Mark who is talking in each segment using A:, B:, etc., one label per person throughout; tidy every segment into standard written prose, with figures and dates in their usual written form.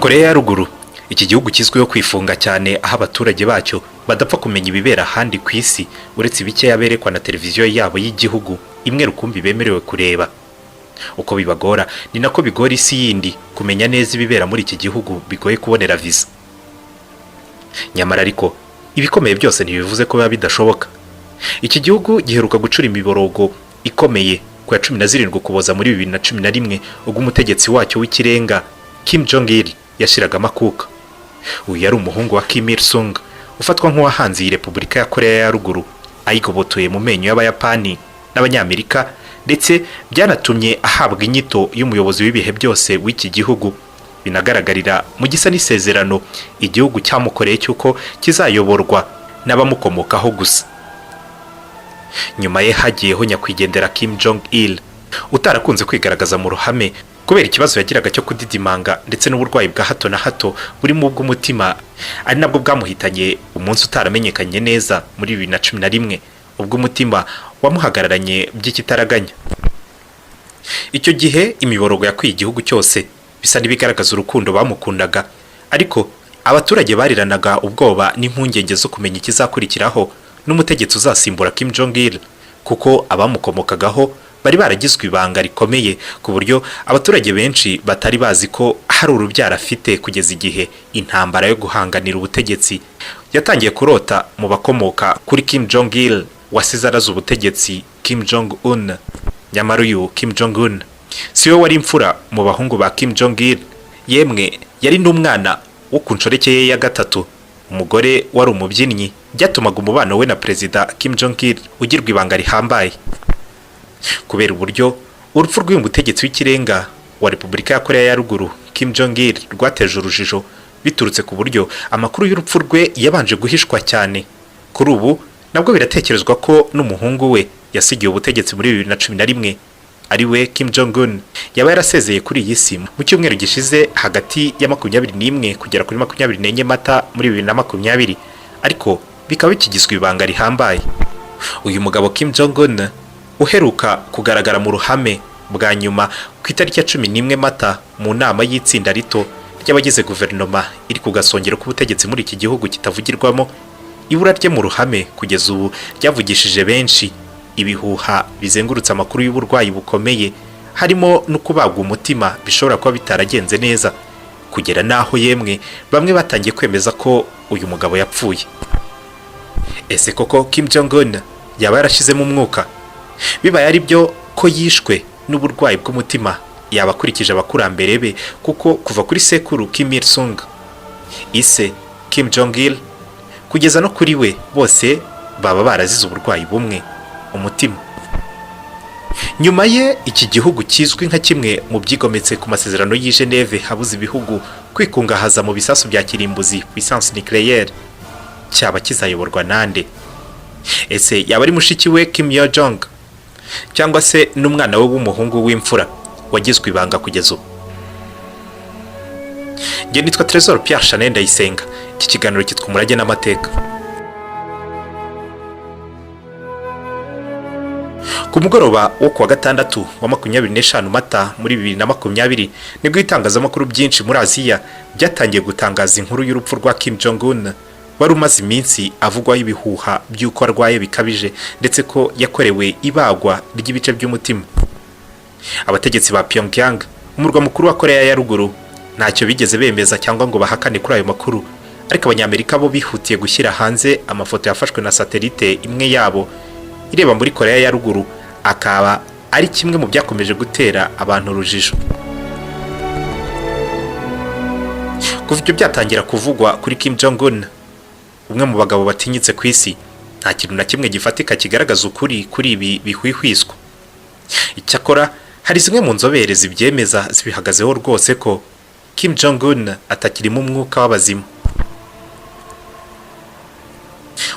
A: Koreya ya Ruguru, iki gihugu kizwiho kwifunga cyane, aho abaturage bacyo badapfa kumenya ibibera ahandi ku isi uretse ibikeya berekwa na televiziyo yabo y'igihugu imwe rukumbi bemerewe kureba. Uko bibagora ni nako bigora isi yindi kumenya neza ibibera muri iki gihugu bigoye kubonera visa. Nyamara ariko ibikomeye byose ntibivuze ko biba bidashoboka. Iki gihugu giheruka gucura imiborogo ikomeye ku ya 17 Ukuboza muri 2011, ubwo umutegetsi wacyo w'ikirenga Kim Jong Il yashiragamo akuka. Uyu yari umuhungu wa Kim Il Sung, ufatwa nk'uwahanze iyi Repubulika ya Koreya ya Ruguru ayigobotoye mu menyo y'Abayapani n'Abanyamerika, ndetse byanatumye ahabwa inyito y'umuyobozi w'ibihe byose w'iki gihugu, binagaragarira mu gisa n'isezerano igihugu cyamukoreye cy'uko kizayoborwa n'abamukomokaho gusa. Nyuma ye hagiyeho nyakwigendera Kim Jong Il, utarakunze kwigaragaza mu ruhame kubera ikibazo yagiraga cyo kudidimanga ndetse n'uburwayi bwa hato na hato burimo ubw'umutima, ari nabwo bwamuhitanye umunsi utaramenyekanye neza muri 2011, ubwo umutima wamuhagararanye by'ikitaraganya. Icyo gihe imiborogo yakwiye igihugu cyose, bisa n'ibigaragaza urukundo bamukundaga, ariko abaturage bariranaga ubwoba n'impungenge zo kumenya ikizakurikiraho n'umutegetsi uzasimbura Kim Jong Il, kuko abamukomokagaho bari baragizwe ibanga rikomeye, ku buryo abaturage benshi batari bazi ko hari urubyaro afite, kugeza igihe intambara yo guhanganira ubutegetsi yatangiye kurota mu bakomoka kuri Kim Jong Il wasize araze ubutegetsi Kim Jong Un. Nyamara uyu Kim Jong Un si we wari imfura mu bahungu ba Kim Jong Il, yemwe yari n'umwana wo ku nshoreke ye ya gatatu, umugore wari umubyinnyi, byatumaga umubano we na Perezida Kim Jong Il ugirwa ibanga rihambaye. Kubera uburyo urupfu rw'uyu mutegetsi w'ikirenga wa Repubulika ya Koreya ya Ruguru Kim Jong Il rwateje urujijo biturutse ku buryo amakuru y'urupfu rwe yabanje guhishwa cyane, kuri ubu nabwo biratekerezwa ko n'umuhungu we yasigiye ubutegetsi muri 2011, ari we Kim Jong Un, yaba yarasezeye kuri iyi si mu cyumweru gishize, hagati ya 21 kugera kuri 24 Mata muri 2020, ariko bikaba bikigizwe ibanga rihambaye. Uyu mugabo Kim Jong Un uheruka kugaragara mu ruhame bwa nyuma ku itariki ya 11 Mata mu nama y'itsinda rito ry'abagize guverinoma iri ku gasongero k'ubutegetsi muri iki gihugu kitavugirwamo, ibura rye mu ruhame kugeza ubu ryavugishije benshi. Ibihuha bizengurutse amakuru y'uburwayi bukomeye harimo no kubagwa umutima bishobora kuba bitaragenze neza, kugera n'aho yemwe bamwe batangiye kwemeza ko uyu mugabo yapfuye. Ese koko Kim Jong Un yaba yarashizemo umwuka? Bibaye ari byo ko yishwe n'uburwayi bw'umutima, yaba akurikije abakurambere be, kuko kuva kuri sekuru Kim Il Sung, ise Kim Jong Il, kugeza no kuri we, bose baba barazize uburwayi bumwe, umutima. Nyuma ye, iki gihugu kizwi nka kimwe mu byigometse ku masezerano y'i Geneve habuze ibihugu kwikungahaza mu bisasu bya kirimbuzi, puissance nucléaire, cyaba kizayoborwa nande? Ese yaba ari mushiki we Kim Yo Jong, cyangwa se n'umwana we w'umuhungu w'imfura wagizwe ibanga kugeza ubu? Njye nitwa Trésor Pierre Chanel Ndayisenga. Iki kiganiro cyitwa Umurage n'Amateka. Ku mugoroba wo kuwa gatandatu wa 25 Mata muri 2020, nibwo ibitangazamakuru byinshi muri Aziya byatangiye gutangaza inkuru y'urupfu rwa Kim Jong Un, wari umaze iminsi avugwaho ibihuha by'uko arwaye bikabije, ndetse ko yakorewe ibagwa ry'ibice by'umutima. Abategetsi ba Pyongyang, umurwa mukuru wa Koreya ya Ruguru, ntacyo bigeze bemeza cyangwa ngo bahakane kuri ayo makuru, ariko Abanyamerika bo bihutiye gushyira hanze amafoto yafashwe na satelite imwe yabo ireba muri Koreya ya Ruguru, akaba ari kimwe mu byakomeje gutera abantu urujijo. Kuva ibyo byatangira kuvugwa kuri Kim Jong Un, umwe mu bagabo batinyitse ku isi, nta kintu na kimwe gifatika kigaragaza ukuri kuri ibi bihwihwiswa. Icyakora hari zimwe mu nzobere zibyemeza zibihagazeho rwose ko Kim Jong Un atakirimo umwuka w'abazima.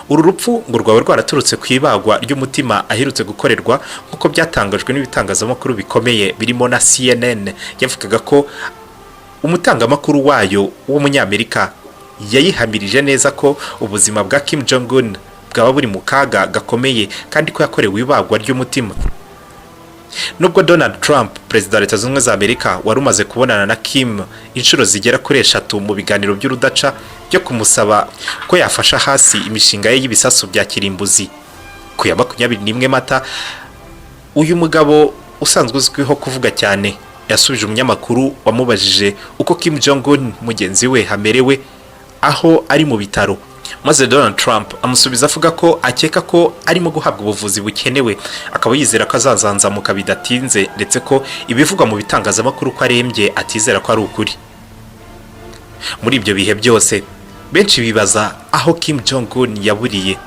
A: Uru rupfu ngo rwaba rwaraturutse ku ibagwa ry'umutima aherutse gukorerwa, nk'uko byatangajwe n'ibitangazamakuru bikomeye birimo na CNN, yavugaga ko umutangamakuru wayo w'Umunyamerika yayihamirije neza ko ubuzima bwa Kim Jong Un bwaba buri mu kaga gakomeye kandi ko yakorewe ibagwa ry'umutima. Nubwo Donald Trump, Perezida wa Leta Zunze Ubumwe za Amerika, wari umaze kubonana na Kim inshuro zigera kuri eshatu mu biganiro by'urudaca byo kumusaba ko yafasha hasi imishinga ye y'ibisasu bya kirimbuzi, ku ya 21 Mata, uyu mugabo usanzwe uzwiho kuvuga cyane yasubije umunyamakuru wamubajije uko Kim Jong Un mugenzi we amerewe aho ari mu bitaro, maze Donald Trump amusubiza avuga ko akeka ko arimo guhabwa ubuvuzi bukenewe, akaba yizera ko azazanzamuka bidatinze, ndetse ko ibivugwa mu bitangazamakuru ko arembye atizera ko ari ukuri. Muri ibyo bihe byose, benshi bibaza aho Kim Jong Un yaburiye.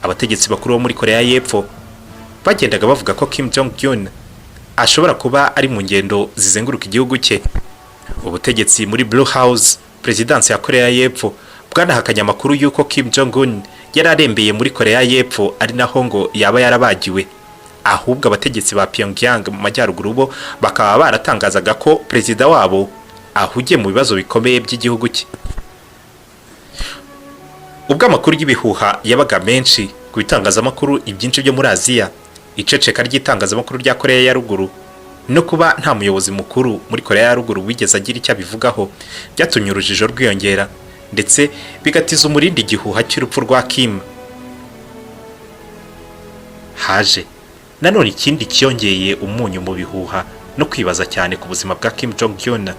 A: Abategetsi bakuru bo muri Korea y'Epfo bagendaga bavuga ko Kim Jong Un ashobora kuba ari mu ngendo zizenguruka igihugu cye. Ubutegetsi muri Blue House, perezidansi ya Korea y'Epfo, bwanahakanye amakuru y'uko Kim Jong Un yari arembeye muri Korea y'Epfo, ari naho ngo yaba yarabagiwe. Ahubwo abategetsi ba Pyongyang mu majyaruguru bo bakaba baratangazaga ko perezida wabo ahugiye mu bibazo bikomeye by'igihugu cye. Ubwo amakuru y'ibihuha yabaga menshi ku bitangazamakuru ibyinshi byo muri Aziya, iceceka ry'itangazamakuru rya Korea ya Ruguru no kuba nta muyobozi mukuru muri Korea ya Ruguru wigeze agira icyo abivugaho byatumye urujijo rwiyongera, ndetse bigatiza umurindi igihuha cy'urupfu rwa Kim. Haje nanone ikindi cyongeye umunyu mu bihuha no kwibaza cyane ku buzima bwa Kim Jong Un.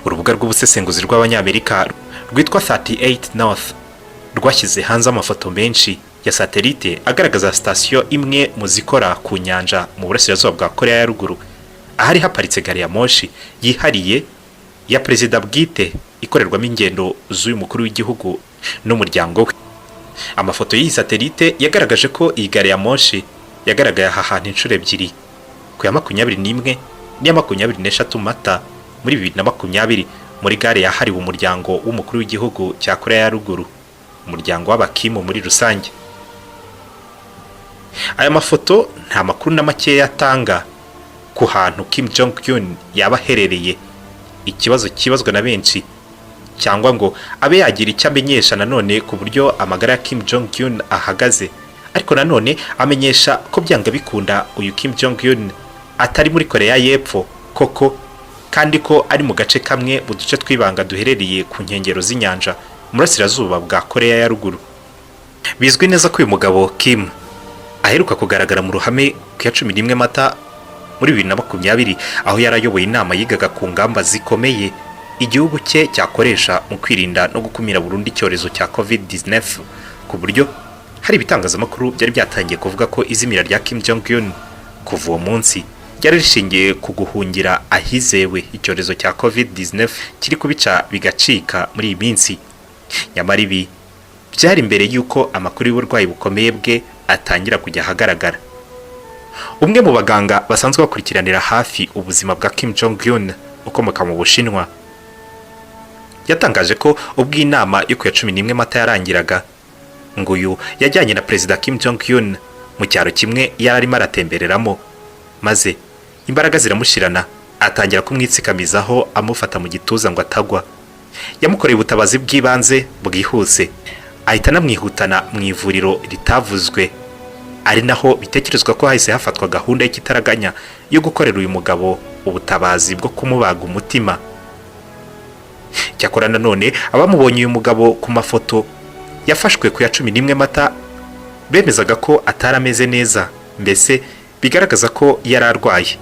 A: Urubuga rw'ubusesenguzi rw'Abanyamerika rwitwa 38 North rwashyize hanze amafoto menshi ya satelite agaragaza sitasiyo imwe mu zikora ku nyanja mu burasirazuba bwa Korea ya Ruguru, ahari haparitse gari ya moshi yihariye ya perezida bwite ikorerwamo ingendo z'uyu mukuru w'igihugu n'umuryango we. Amafoto y'iyi satelite yagaragaje ko iyi gari ya moshi yagaragaye aha hantu inshuro ebyiri, ku ya 21 n'iya 23 Mata muri 2020, muri gare yahariwe umuryango w'umukuru w'igihugu cya Korea ya Ruguru, umuryango w'Abakimu muri rusange. Aya mafoto nta makuru na makeya atanga ku hantu Kim Jong Un yaba aherereye, ikibazo kibazwa na benshi, cyangwa ngo abe yagira icyo amenyesha nanone ku buryo amagara ya Kim Jong Un ahagaze. Ariko nanone amenyesha ko byanga bikunda uyu Kim Jong Un atari muri Korea y'Epfo koko, kandi ko ari mu gace kamwe mu duce tw'ibanga duherereye ku nkengero z'inyanja mu burasirazuba bwa Korea ya Ruguru. Bizwi neza ko uyu mugabo Kim aheruka kugaragara mu ruhame ku ya 11 Mata muri 2020, aho yari ayoboye inama yigaga ku ngamba zikomeye igihugu cye cyakoresha mu kwirinda no gukumira burundu icyorezo cya COVID-19, ku buryo hari ibitangazamakuru byari byatangiye kuvuga ko izimira rya Kim Jong Un kuva uwo munsi ryari rishingiye ku guhungira ahizewe icyorezo cya COVID-19 kiri kubica bigacika muri iyi minsi. Nyamara ibi byari mbere y'uko amakuru y'uburwayi bukomeye bwe atangira kujya ahagaragara. Umwe mu baganga basanzwe bakurikiranira hafi ubuzima bwa Kim Jong Un ukomoka mu Bushinwa yatangaje ko ubwo inama yo ku ya 11 Mata yarangiraga, ngo uyu yajyanye na Perezida Kim Jong Un mu cyaro kimwe yari arimo aratembereramo, maze imbaraga ziramushirana, atangira kumwitsikamizaho amufata mu gituza ngo atagwa. Yamukoreye ubutabazi bw'ibanze bwihuse, ahita anamwihutana mu ivuriro ritavuzwe, ari naho bitekerezwa ko hahise hafatwa gahunda y'ikitaraganya yo gukorera uyu mugabo ubutabazi bwo kumubaga umutima. Cyakora nanone abamubonye uyu mugabo ku mafoto yafashwe ku ya 11 Mata bemezaga ko atari ameze neza, mbese bigaragaza ko yari arwaye.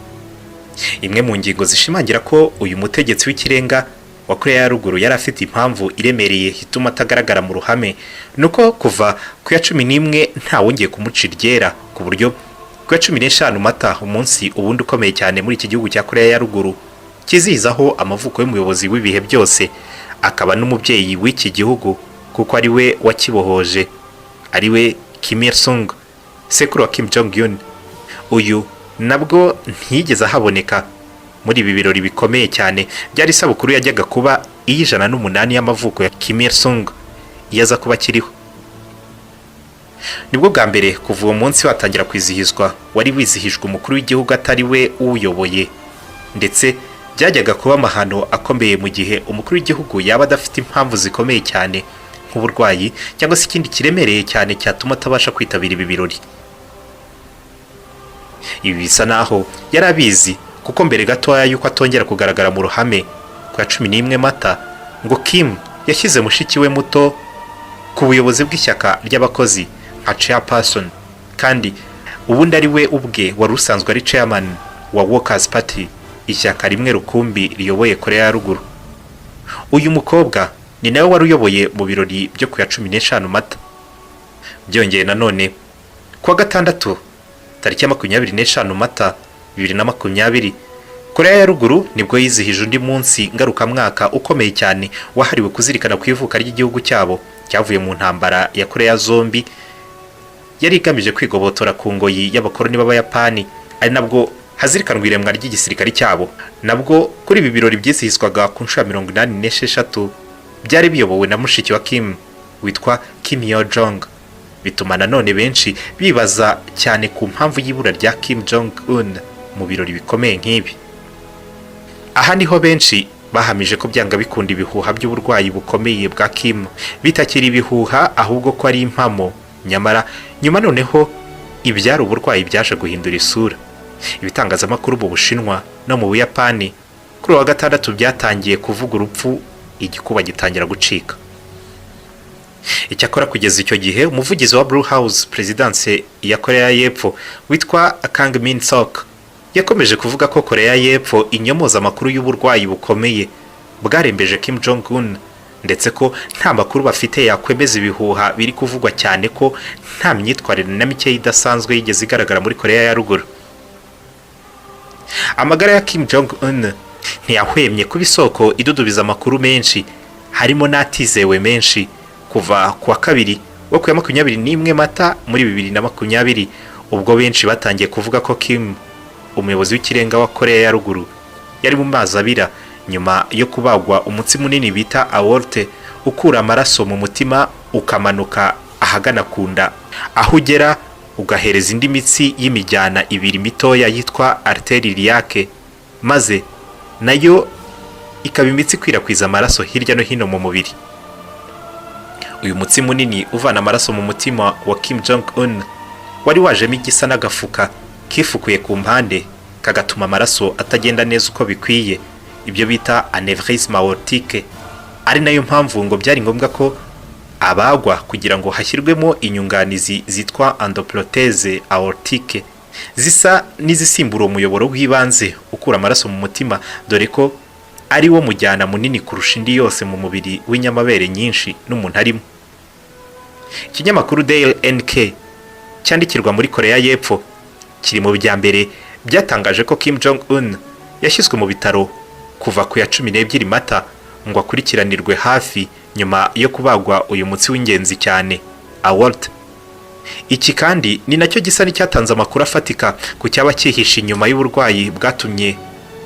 A: Imwe mu ngingo zishimangira ko uyu mutegetsi w'ikirenga wa Korea ya Ruguru yari afite impamvu iremereye ituma atagaragara mu ruhame ni uko kuva ku ya 11 ntawongeye kumuca iryera, ku buryo ku ya 15 Mata, umunsi ubundi ukomeye cyane muri iki gihugu cya Korea ya Ruguru kizihizaho amavuko y'umuyobozi w'ibihe byose akaba n'umubyeyi w'iki gihugu, kuko ari we wakibohoje, ari we Kim Il Sung, sekuru wa Kim Jong Un, uyu nabwo ntiyigeze ahaboneka muri ibi birori bikomeye cyane byari isabukuru yajyaga kuba iy'ijana n'umunani y'amavuko ya Kim Il Sung iyo aza kuba akiriho. Nibwo bwa mbere kuva uwo munsi watangira kwizihizwa wari wizihijwe umukuru w'igihugu atari we uwuyoboye, ndetse byajyaga kuba amahano akomeye mu gihe umukuru w'igihugu yaba adafite impamvu zikomeye cyane nk'uburwayi cyangwa se ikindi kiremereye cyane cyatuma atabasha kwitabira ibi birori. Ibi bisa naho yari abizi, kuko mbere gatoya y'uko atongera kugaragara mu ruhame ku ya 11 Mata, ngo Kim yashyize mushiki we muto ku buyobozi bw'ishyaka ry'abakozi nka chairperson, kandi ubundi ari we ubwe wari usanzwe ari chairman wa Workers Party, ishyaka rimwe rukumbi riyoboye Korea ya Ruguru. Uyu mukobwa ni nawe wari uyoboye mu birori byo ku ya 15 Mata. Byongeye nanone, kuwa gatandatu tariki ya 25 Mata 2020, Korea ya Ruguru nibwo yizihije undi munsi ngarukamwaka ukomeye cyane wahariwe kuzirikana ku ivuka ry'igihugu cyabo cyavuye mu ntambara ya Korea zombi yari igamije kwigobotora ku ngoyi y'abakoloni b'Abayapani, ari nabwo hazirikanwa iremwa ry'igisirikare cyabo. Nabwo kuri ibi birori byizihizwaga ku nshuro ya 86 byari biyobowe na mushiki wa Kim witwa Kim Yo Jong, bituma nanone benshi bibaza cyane ku mpamvu y'ibura rya Kim Jong Un mu birori bikomeye nk'ibi. Aha niho benshi bahamije ko byanga bikunda ibihuha by'uburwayi bukomeye bwa Kim bitakiri ibihuha, ahubwo ko ari impamo. Nyamara nyuma noneho ibyari uburwayi byaje guhindura isura. Ibitangazamakuru mu Bushinwa no mu Buyapani kuri uwa gatandatu byatangiye kuvuga urupfu, igikuba gitangira gucika. Icyakora kugeza icyo gihe, umuvugizi wa Blue House, perezidanse ya Korea y'Epfo, witwa Kang Min Sok, yakomeje kuvuga ko Korea y'Epfo inyomoza amakuru y'uburwayi bukomeye bwarembeje Kim Jong Un, ndetse ko nta makuru bafite yakwemeza ibihuha biri kuvugwa cyane, ko nta myitwarire na mike idasanzwe yigeze igaragara muri Korea ya Ruguru. Amagara ya Kim Jong Un ntiyahwemye kuba isoko idudubiza amakuru menshi, harimo n'atizewe menshi, kuva ku wa kabiri wo ku ya 21 Mata muri 2020, ubwo benshi batangiye kuvuga ko Kim, umuyobozi w'ikirenga wa Korea ya Ruguru, yari mu mazi abira nyuma yo kubagwa umutsi munini bita aorte ukura amaraso mu mutima ukamanuka ahagana ku nda, aho ugera ugahereza indi mitsi y'imijyana ibiri mitoya yitwa artère iliaque, maze nayo ikaba imitsi ikwirakwiza amaraso hirya no hino mu mubiri. Uyu mutsi munini uvana amaraso mu mutima wa Kim Jong Un wari wajemo igisa n'agafuka kifukuye ku mpande, kagatuma amaraso atagenda neza uko bikwiye, ibyo bita anévrisme aortique, ari nayo mpamvu ngo byari ngombwa ko abagwa kugira ngo hashyirwemo inyunganizi zitwa endoprothèse aortique, zisa n'izisimbura umuyoboro w'ibanze ukura amaraso mu mutima, dore ko ari wo mujyana munini kurusha indi yose mu mubiri w'inyamabere nyinshi n'umuntu arimo. Ikinyamakuru Daily NK cyandikirwa muri Korea y'Epfo kiri mu bya mbere byatangaje ko Kim Jong Un yashyizwe mu bitaro kuva ku ya 12 Mata ngo akurikiranirwe hafi nyuma yo kubagwa uyu mutsi w'ingenzi cyane, aorte. Iki kandi ni nacyo gisa n'icyatanze amakuru afatika ku cyaba cyihishe inyuma y'uburwayi bwatumye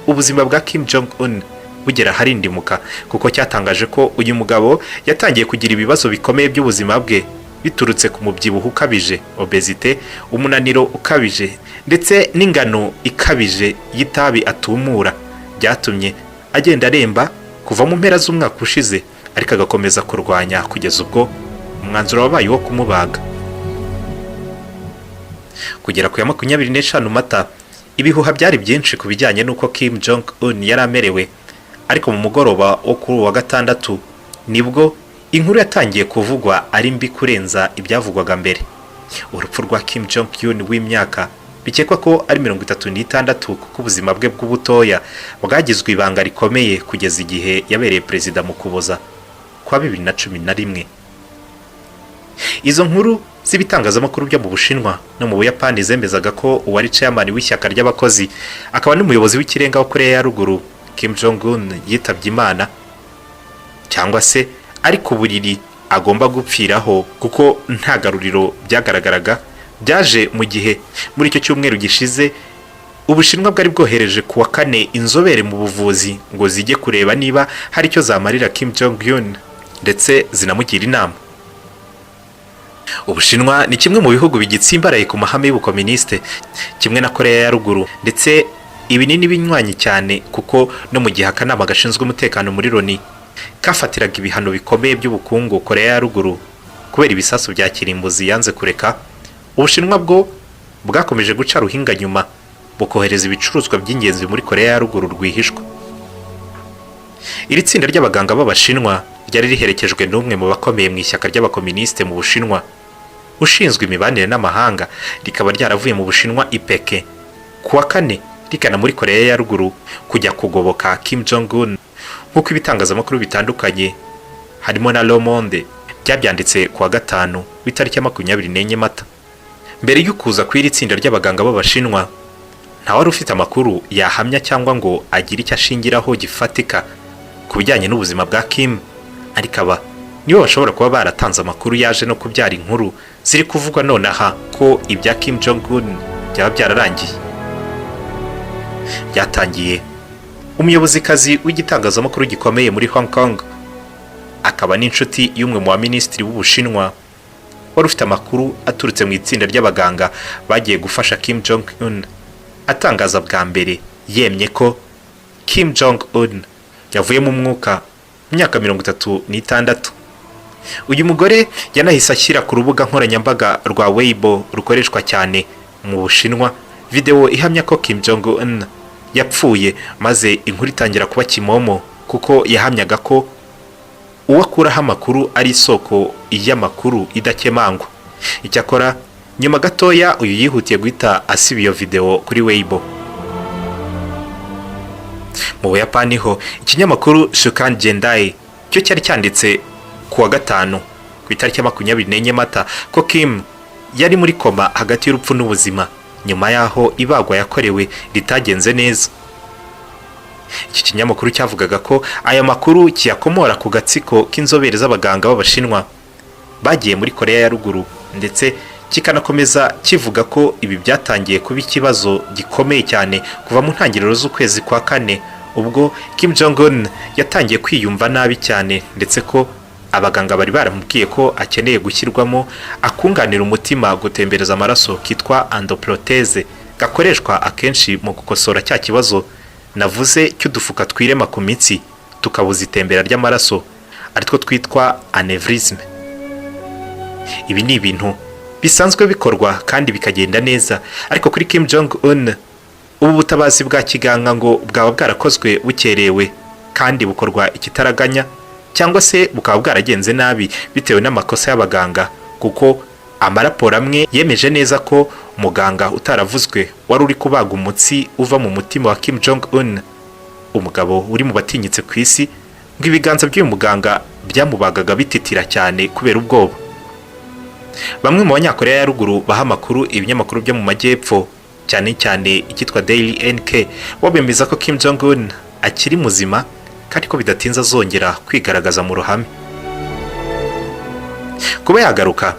A: ubuzima bwa Kim Jong Un bugera aharindimuka, kuko cyatangaje ko uyu mugabo yatangiye kugira ibibazo bikomeye by'ubuzima bwe biturutse ku mubyibuho ukabije, obésité, umunaniro ukabije, ndetse n'ingano ikabije y'itabi atumura, byatumye agenda aremba kuva mu mpera z'umwaka ushize, ariko agakomeza kurwanya kugeza ubwo umwanzuro wabaye uwo kumubaga. Kugera ku ya 25 Mata, ibihuha byari byinshi ku bijyanye n'uko Kim Jong Un yari amerewe, ariko mu mugoroba wo kuri uwa gatandatu nibwo inkuru yatangiye kuvugwa ari mbi kurenza ibyavugwaga mbere. Urupfu rwa Kim Jong Un w'imyaka bikekwa ko ari 36, kuko ubuzima bwe bw'ubutoya bwagizwe ibanga rikomeye kugeza igihe yabereye perezida mu Kuboza kwa 2011. Izo nkuru z'ibitangazamakuru byo mu Bushinwa no mu Buyapani zemezaga ko uwari chairman w'ishyaka ry'abakozi akaba n'umuyobozi w'ikirenga wa Korea ya Ruguru, Kim Jong Un, yitabye Imana cyangwa se ari ku buriri agomba gupfiraho, kuko nta garuriro byagaragaraga, byaje mu gihe muri icyo cyumweru gishize Ubushinwa bwari bwohereje ku wa kane inzobere mu buvuzi ngo zijye kureba niba hari icyo zamarira Kim Jong Un, ndetse zinamugira inama. Ubushinwa ni kimwe mu bihugu bigitsimbaraye ku mahame y'ubukominisite kimwe na Korea ya Ruguru, ndetse ibi ni n'ibinywanyi cyane, kuko no mu gihe akanama gashinzwe umutekano muri Loni kafatiraga ibihano bikomeye by'ubukungu Korea ya Ruguru kubera ibisasu bya kirimbuzi yanze kureka, Ubushinwa bwo Bwakomeje guca ruhinga nyuma bukohereza ibicuruzwa by'ingenzi muri Korea ya Ruguru rwihishwa. Iri tsinda ry'abaganga b'Abashinwa ryari riherekejwe n'umwe mu bakomeye mu ishyaka ry'Abakominisite mu Bushinwa ushinzwe imibanire n'amahanga, rikaba ryaravuye mu Bushinwa i Pekin ku wa kane rigana muri Korea ya Ruguru kujya kugoboka Kim Jong Un, nk'uko ibitangazamakuru bitandukanye harimo na Le Monde byabyanditse ku wa gatanu w'itariki ya 24 Mata. Mbere y'ukuza kw'iri tsinda ry'abaganga b'Abashinwa, nta wari ufite amakuru yahamya cyangwa ngo agire icyo ashingiraho gifatika ku bijyanye n'ubuzima bwa Kim, ariko aba nibo bashobora kuba baratanze amakuru yaje no kubyara inkuru ziri kuvugwa nonaha ko ibya Kim Jong Un byaba byararangiye. Byatangiye umuyobozikazi w'igitangazamakuru gikomeye muri Hong Kong, akaba n'inshuti y'umwe mu baminisitiri w'Ubushinwa, wari ufite amakuru aturutse mu itsinda ry'abaganga bagiye gufasha Kim Jong Un, atangaza bwa mbere yemye ko Kim Jong Un yavuyemo umwuka mu myaka 36. Uyu mugore yanahise ashyira ku rubuga nkoranyambaga rwa Weibo rukoreshwa cyane mu Bushinwa videwo ihamya ko Kim Jong Un yapfuye, maze inkuru itangira kuba kimomo, kuko yahamyaga ko uwo akuraho amakuru ari isoko y'amakuru idakemangwa. Icyakora nyuma gatoya uyu yihutiye guhita asiba iyo videwo kuri Weibo. Mu Buyapani ho, ikinyamakuru Shukan Gendai cyo cyari cyanditse ku wa gatanu ku itariki ya 24 Mata ko Kim yari muri koma hagati y'urupfu n'ubuzima nyuma y'aho ibagwa yakorewe ritagenze neza. Iki kinyamakuru cyavugaga ko aya makuru kiyakomora ku gatsiko k'inzobere z'abaganga b'Abashinwa bagiye muri Korea ya Ruguru, ndetse kikanakomeza kivuga ko ibi byatangiye kuba ikibazo gikomeye cyane kuva mu ntangiriro z'ukwezi kwa kane, ubwo Kim Jong Un yatangiye kwiyumva nabi cyane, ndetse ko abaganga bari baramubwiye ko akeneye gushyirwamo akunganira umutima gutembereza amaraso kitwa endoprothèse, gakoreshwa akenshi mu gukosora cya kibazo navuze cy'udufuka twirema ku mitsi tukabuza itembera ry'amaraso, aritwo twitwa anévrisme. Ibi ni ibintu bisanzwe bikorwa kandi bikagenda neza, ariko kuri Kim Jong Un ubu butabazi bwa kiganga ngo bwaba bwarakozwe bukerewe kandi bukorwa ikitaraganya, cyangwa se bukaba bwaragenze nabi bitewe n'amakosa y'abaganga, kuko amaraporo amwe yemeje neza ko muganga utaravuzwe wari uri kubaga umutsi uva mu mutima wa Kim Jong Un, umugabo uri mu batinyitse ku isi, ngo ibiganza by'uyu muganga byamubagaga bititira cyane kubera ubwoba. Bamwe mu Banyakoreya ya Ruguru baha amakuru ibinyamakuru byo mu majyepfo, cyane cyane icyitwa Daily NK, bo bemeza ko Kim Jong Un akiri muzima kandi ko bidatinze azongera kwigaragaza mu ruhame. Kuba yagaruka,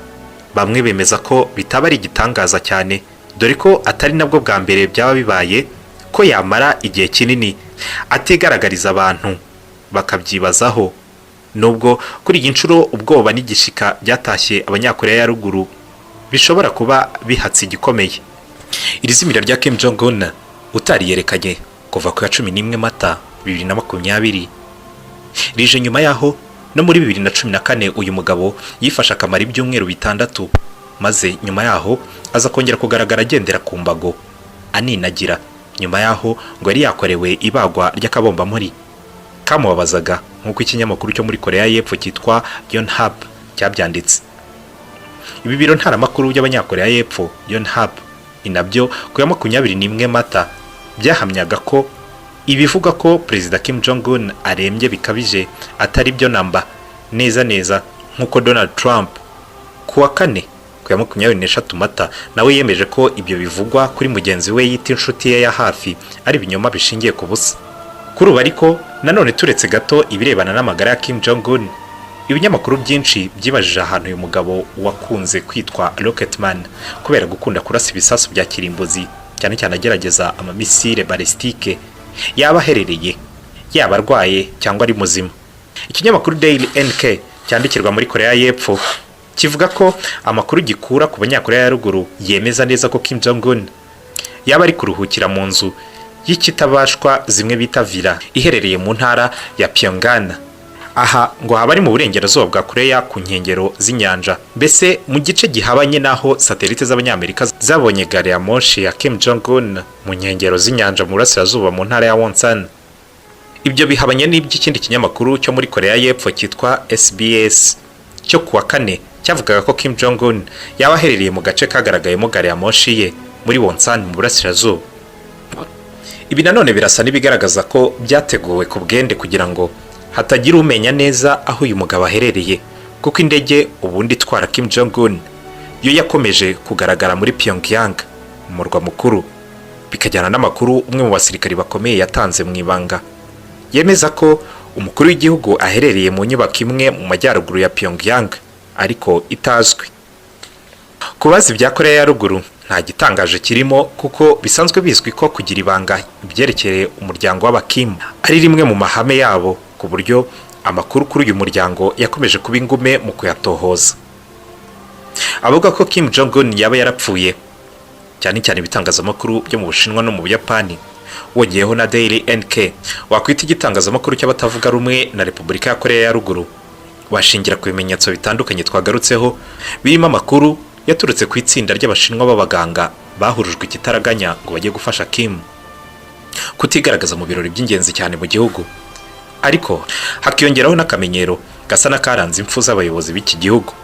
A: bamwe bemeza ko bitaba ari igitangaza cyane, dore ko atari nabwo bwa mbere byaba bibaye ko yamara igihe kinini atigaragariza abantu bakabyibazaho, nubwo kuri iyi nshuro ubwoba n'igishika byatashye Abanyakoreya ya Ruguru bishobora kuba bihatse igikomeye. Iri zimira rya Kim Jong Un utariyerekanye kuva ku ya 11 Mata 2020 rije nyuma y'aho no muri 2014 uyu mugabo yifashe akamara ibyumweru 6, maze nyuma yaho aza kongera kugaragara agendera ku mbago aninagira, nyuma yaho ngo yari yakorewe ibagwa ry'akabombamuri kamubabazaga, nk'uko ikinyamakuru cyo muri Korea y'Epfo cyitwa Yonhap cyabyanditse. Ibi biro ntaramakuru by'Abanyakoreya y'Epfo Yonhap ni nabyo ku ya 21 Mata byahamyaga ko ibivuga ko Perezida Kim Jong Un arembye bikabije atari byo namba, neza neza nk'uko Donald Trump ku wa kane ku ya 23 Mata nawe yemeje ko ibyo bivugwa kuri mugenzi we yita inshuti ye ya hafi ari ibinyoma bishingiye ku busa. Kuri ubu ariko nanone, turetse gato ibirebana n'amagara ya Kim Jong Un, ibinyamakuru byinshi byibajije ahantu uyu mugabo wakunze kwitwa Rocketman kubera gukunda kurasa ibisasu bya kirimbuzi, cyane cyane agerageza amamisile balistique, yaba aherereye, yaba arwaye cyangwa ari muzima. Ikinyamakuru Daily NK cyandikirwa muri Korea y'Epfo kivuga ko amakuru gikura ku Banyakoreya ya Ruguru yemeza neza ko Kim Jong Un yaba ari kuruhukira mu nzu y'ikitabashwa zimwe bita villa iherereye mu ntara ya Pyongan, Aha ngo haba ari mu burengerazuba bwa Koreya, ku nkengero z'inyanja, mbese mu gice gihabanye n'aho satelite z'Abanyamerika zabonye gari ya moshi ya Kim Jong Un mu nkengero z'inyanja mu burasirazuba, mu ntara ya Wonsan. Ibyo bihabanye n'iby'ikindi kinyamakuru cyo muri Koreya y'Epfo cyitwa SBS cyo kuwa kane, cyavugaga ko Kim Jong Un yaba aherereye mu gace kagaragayemo gari ya moshi ye muri Wonsan mu burasirazuba. Ibi nanone birasa n'ibigaragaza ko byateguwe ku bwende kugira ngo hatagira umenya neza aho uyu mugabo aherereye, kuko indege ubundi itwara Kim Jong Un yo yakomeje kugaragara muri Pyongyang, umurwa mukuru, bikajyana n'amakuru umwe mu basirikari bakomeye yatanze mu ibanga, yemeza ko umukuru w'igihugu aherereye mu nyubako imwe mu majyaruguru ya Pyongyang ariko itazwi. Ku bazi ibya Koreya ya Ruguru, nta gitangaje kirimo, kuko bisanzwe bizwi ko kugira ibanga ibyerekeye umuryango w'Abakimu ari rimwe mu mahame yabo, ku buryo amakuru kuri uyu muryango yakomeje kuba ingume mu kuyatohoza. Avuga ko Kim Jong Un yaba yarapfuye, cyane cyane ibitangazamakuru byo mu Bushinwa no mu Buyapani, wongeyeho na Daily NK wakwita igitangazamakuru cy'abatavuga rumwe na Repubulika ya Koreya ya Ruguru, washingira ku bimenyetso bitandukanye twagarutseho, birimo amakuru yaturutse ku itsinda ry'Abashinwa b'abaganga bahurujwe ikitaraganya ngo bajye gufasha Kim, kutigaragaza mu birori by'ingenzi cyane mu gihugu, ariko hakiyongeraho n'akamenyero gasa n'akaranze impfu z'abayobozi b'iki gihugu.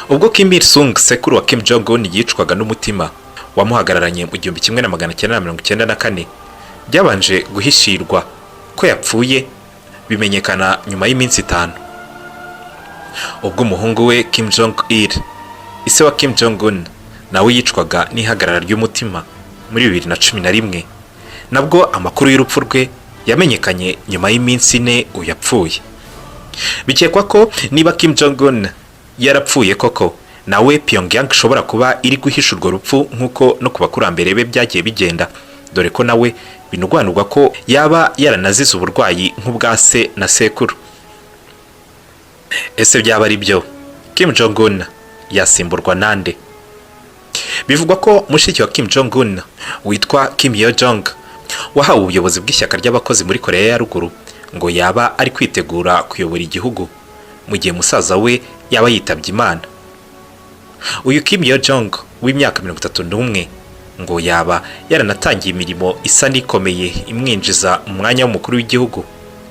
A: Ubwo Kim Il Sung, sekuru wa Kim Jong Un, yicwaga n'umutima wamuhagararanye mu 1994, byabanje guhishirwa ko yapfuye, bimenyekana nyuma y'iminsi 5. Ubwo umuhungu we Kim Jong Il, ise wa Kim Jong Un, nawe yicwaga n'ihagarara ry'umutima muri 2011, nabwo amakuru y'urupfu rwe yamenyekanye nyuma y'iminsi 4 uyu yapfuye. Bikekwa ko niba Kim Jong Un yarapfuye koko, nawe Pyongyang ishobora kuba iri guhisha urwo rupfu, nk'uko no ku bakurambere be byagiye bigenda, dore ko nawe binugwanurwa ko yaba yaranazize uburwayi nk'ubwa se na sekuru. Ese byaba ari byo, Kim Jong Un yasimburwa nande? Bivugwa ko mushiki wa Kim Jong Un witwa Kim Yo Jong, wahawe ubuyobozi bw'ishyaka ry'abakozi muri Koreya ya Ruguru, ngo yaba ari kwitegura kuyobora igihugu mu gihe musaza we yaba yitabye Imana. Uyu Kim Yo Jong w'imyaka 31 ngo yaba yaranatangiye imirimo isa n'ikomeye imwinjiza mu mwanya w'umukuru w'igihugu,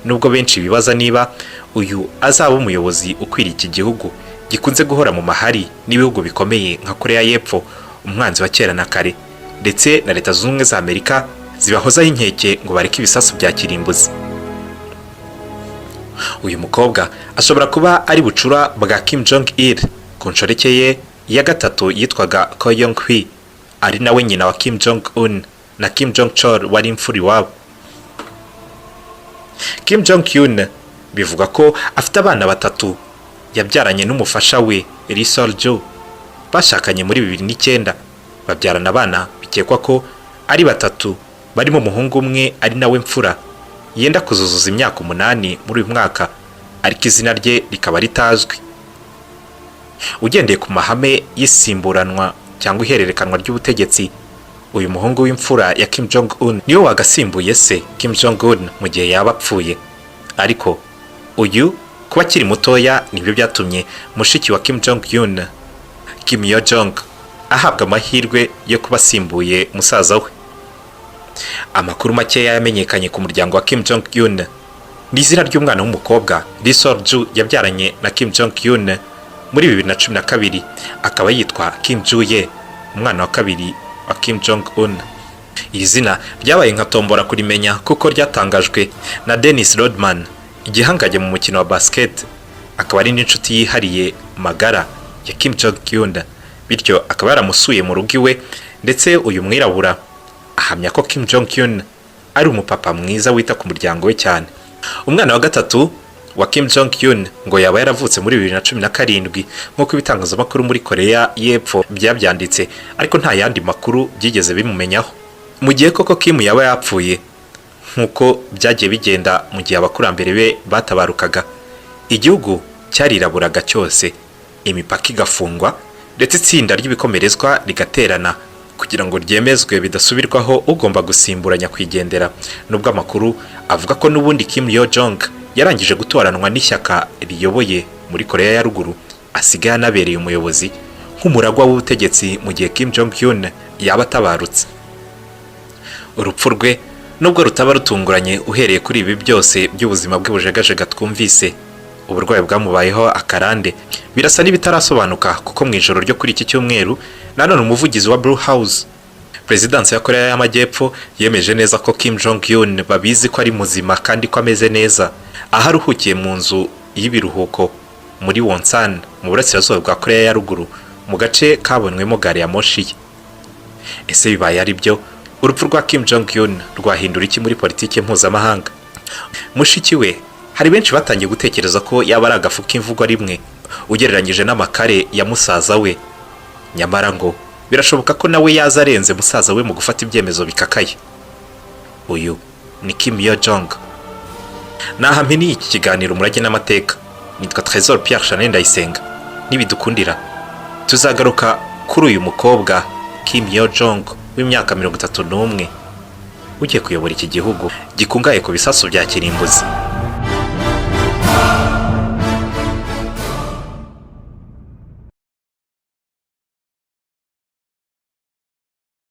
A: nubwo benshi bibaza niba uyu azaba umuyobozi ukwiriye iki gihugu gikunze guhora mu mahari n'ibihugu bikomeye nka Koreya y'Epfo, umwanzi wa kera na kare, ndetse na Leta Zunze Ubumwe za Amerika zibahozaho inkeke ngo bareke ibisasu bya kirimbuzi. Uyu mukobwa ashobora kuba ari bucura bwa Kim Jong Il ku nshoreke ye ya gatatu yitwaga Ko Yong Hui, ari nawe nyina wa Kim Jong Un na Kim Jong Chol wari imfura iwabo. Kim Jong Un bivuga ko afite abana batatu yabyaranye n'umufasha we Ri Sol Ju, bashakanye muri 2009, babyarana abana bikekwa ko ari batatu, barimo umuhungu umwe ari nawe mfura, yenda kuzuzuza imyaka 8 muri uyu mwaka, ariko izina rye rikaba ritazwi. Ugendeye ku mahame y'isimburanwa cyangwa ihererekanwa ry'ubutegetsi, uyu muhungu w'imfura ya Kim Jong Un niwe wagasimbuye se Kim Jong Un mu gihe yaba apfuye, ariko uyu kuba akiri mutoya nibyo byatumye mushiki wa Kim Jong Un, Kim Yo Jong, ahabwa amahirwe yo kuba asimbuye musaza we. Amakuru makeya yamenyekanye ku muryango wa Kim Jong Un ni izina ry'umwana w'umukobwa Ri Sol Ju yabyaranye na Kim Jong Un muri 2012, akaba yitwa Kim Ju Ye, umwana wa kabiri wa Kim Jong Un. Iri zina ryabaye nka tombora kurimenya, kuko ryatangajwe na Dennis Rodman, igihangange mu mukino wa basket, akaba ari n'inshuti yihariye magara ya Kim Jong Un, bityo akaba yaramusuye mu rugo iwe, ndetse uyu mwirabura ahamya ko Kim Jong Un ari umupapa mwiza wita ku muryango we cyane. Umwana wa gatatu wa Kim Jong Un ngo yaba yaravutse muri 2017, nk'uko ibitangazamakuru muri Koreya y'Epfo byabyanditse, ariko nta yandi makuru byigeze bimumenyaho. Mu gihe koko Kim yaba yapfuye, nk'uko byagiye bigenda mu gihe abakurambere be batabarukaga, igihugu cyariraburaga cyose, imipaka igafungwa, ndetse itsinda ry'ibikomerezwa rigaterana kugira ngo ryemezwe bidasubirwaho ugomba gusimbura nyakwigendera, nubwo amakuru avuga ko n'ubundi Kim Yo Jong Yarangije gutoranwa n'ishyaka riyoboye muri Korea ya Ruguru, asigaye anabereye umuyobozi nk'umuragwa w'ubutegetsi mu gihe Kim Jong Un yaba atabarutse. Urupfu rwe, nubwo rutaba rutunguranye uhereye kuri ibi byose by'ubuzima bwe bujegajega twumvise, uburwayi bwamubayeho akarande, birasa n'ibitarasobanuka, kuko mu ijoro ryo kuri iki cyumweru nanone umuvugizi wa Blue House, perezidansi ya Korea y'Amajyepfo, yemeje neza ko Kim Jong Un babizi ko ari muzima kandi ko ameze neza, aho aruhukiye mu nzu y'ibiruhuko muri Wonsan, mu burasirazuba bwa Korea ya Ruguru, mu gace kabonwemo gari ya moshi ye. Ese bibaye ari byo, urupfu rwa Kim Jong Un rwahindura iki muri politiki mpuzamahanga? Mushiki we, hari benshi batangiye gutekereza ko yaba ari agafu k'imvugo rimwe ugereranyije n'amakare ya musaza we, nyamara ngo birashoboka ko nawe yaza arenze musaza we mu gufata ibyemezo bikakaye. Uyu ni Kim Yo Jong. Naha mpiniye iki kiganiro Umurage n'Amateka. Nitwa Trésor Pierre Chanel Ndayisenga. Nibidukundira tuzagaruka kuri uyu mukobwa Kim Yo Jong w'imyaka 31 ugiye kuyobora iki gihugu gikungahaye ku bisasu bya kirimbuzi.